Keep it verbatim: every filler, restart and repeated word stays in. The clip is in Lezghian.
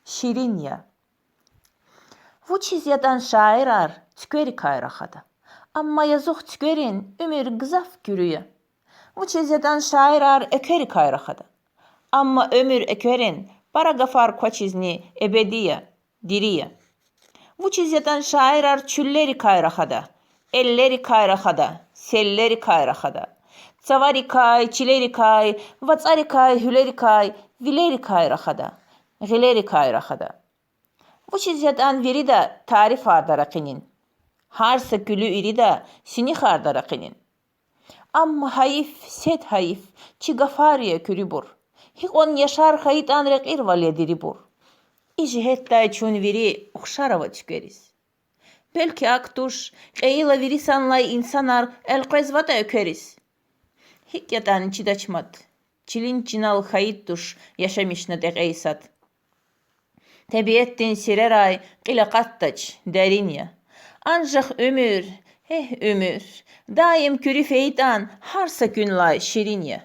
Ширин я. Вучиз ятӀан шаирар цуькверикай рахада, амма язух цуькверин уьмуьр гзаф куьруь я. Вучиз ятӀан шаирар экверикай рахада, амма уьмуьр экверин пара гафар квачизни эбеди я, дири я. Вучиз ятӀан шаирар чуьллерикай рахада, эллерикай рахада, селлерикай рахада, цаварикай, чилерикай, вацӀарикай, гьуьлерикай, вилерикай рахада, гъилерикай рахада. Вучиз ятӀан вирида тарифарда ракъинин, гьар са куьлуь ирида синихарда ракъинин. Амма гьайиф, сед гьайиф, чи гафар я куьруьбур. Гьикьван яшар хьайитӀан рекьирвал я дирибур. И жигьетдай чун вири ухшар ава цуьквериз. Белки акӀ туш, кьейила вири санлай инсанар элкъвезватӀа эквериз. ГьикӀ ятӀани чидач мад, чилин чинал хьайид туш яшамишна текьей сад. Тебиатдин сирерай кьил акъатдач, дерин я. Анжах уьмуьр, эгь, уьмуьр, даим куьруь фейитӀан гьар са куьнлай ширин я.